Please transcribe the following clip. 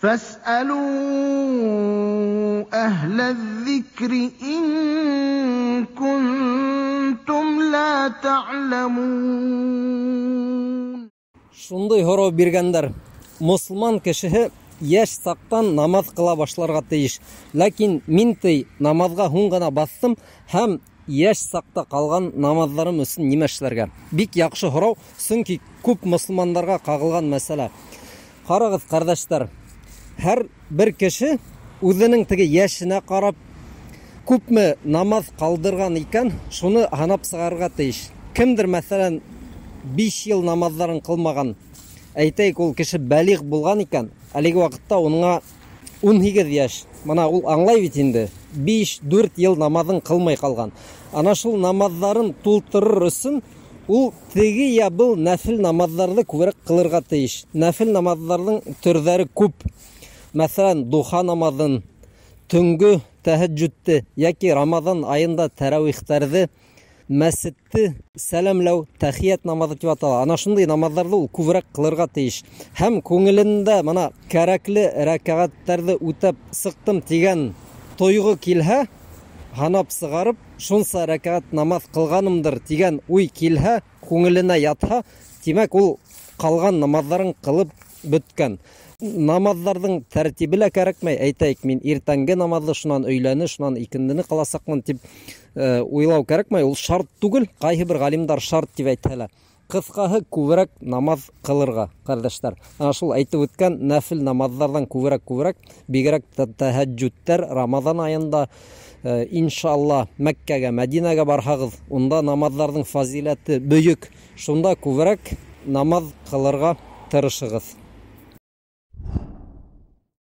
فاسألوا أهل الذكر إن كنتم لا تعلمون. Шундай һорау биргәндәр. Мосолман кешеһе йәш саҡтан намаҙ ҡыла башларға тейеш. Ләкин мин ти намаҙға һуң ғына баҫтым һәм йәш саҡта ҡалған намаҙҙарым өсөн нимә эшләргә? Бик яҡшы һорау, сөнки күп мосолмандарға ҡағылған мәсьәлә. Ҡарағыҙ, ҡәрҙәштәр, һәр бер кеше үҙенең теге йәшенә ҡарап күпме намаҙ ҡалдырған икән, шуны һанап сығарырға тейеш. Кемдер, мәҫәлән, 5 йыл намаҙҙарын ҡылмаған, әйтәйек, ул кеше бәлиғ булған икән, әлеге ваҡытта уныңа 18 йәш. Мына ул аңлай бит инде, 5-4 йыл намаҙын ҡылмай ҡалған. Ана шул намаҙҙарын тултырыр өсөн ул теге я был нәфил намаҙҙарҙы күберәк ҡылырға тейеш. Нәфил намаҙҙарҙың төрҙәре күп. Мәҫәлән, духа намаҙын, төнгө тәһәджүдте йәки Рамаҙан айында тәрәүихтәрҙе, мәсетте сәләмләү, тәхият намаҙы тип атала. Ана шундай намаҙҙарҙы ул күберәк ҡылырға тейеш. Һәм күңелендә мына кәрәкле рәкәғәттәрҙе үтәп сыҡтым тигән тойғо килһә, һанап сығарып, шунса рәкәғәт намаҙ ҡылғанымдыр тигән уй килһә, күңеленә ятһа, тимәк, ул ҡалған намаҙҙарын ҡылып бөткән. Намаҙҙарҙың тәртибе лә кәрәкмәй. Әйтәйек, мин иртәнге намаҙҙы, шунан өйләне, шунан икендене ҡыласаҡмын тип уйлау кәрәкмәй. Ул шарт түгел, ҡайһы бер ғалимдар шарт тип әйтһә лә. Ҡыҫҡаһы, күберәк намаҙ ҡылырға, ҡәрҙәштәр. Ана шул әйтеп үткән нәфил намаҙҙарҙан күберәк-күберәк, бигерәк тә тәһәджүдтәр Рамаҙан айында, иншалла, Мәккәгә, Мәдинәгә барһағыҙ, унда намаҙҙарҙың фазиләте бөйөк. Шунда күберәк намаҙ ҡылырға тырышығыҙ.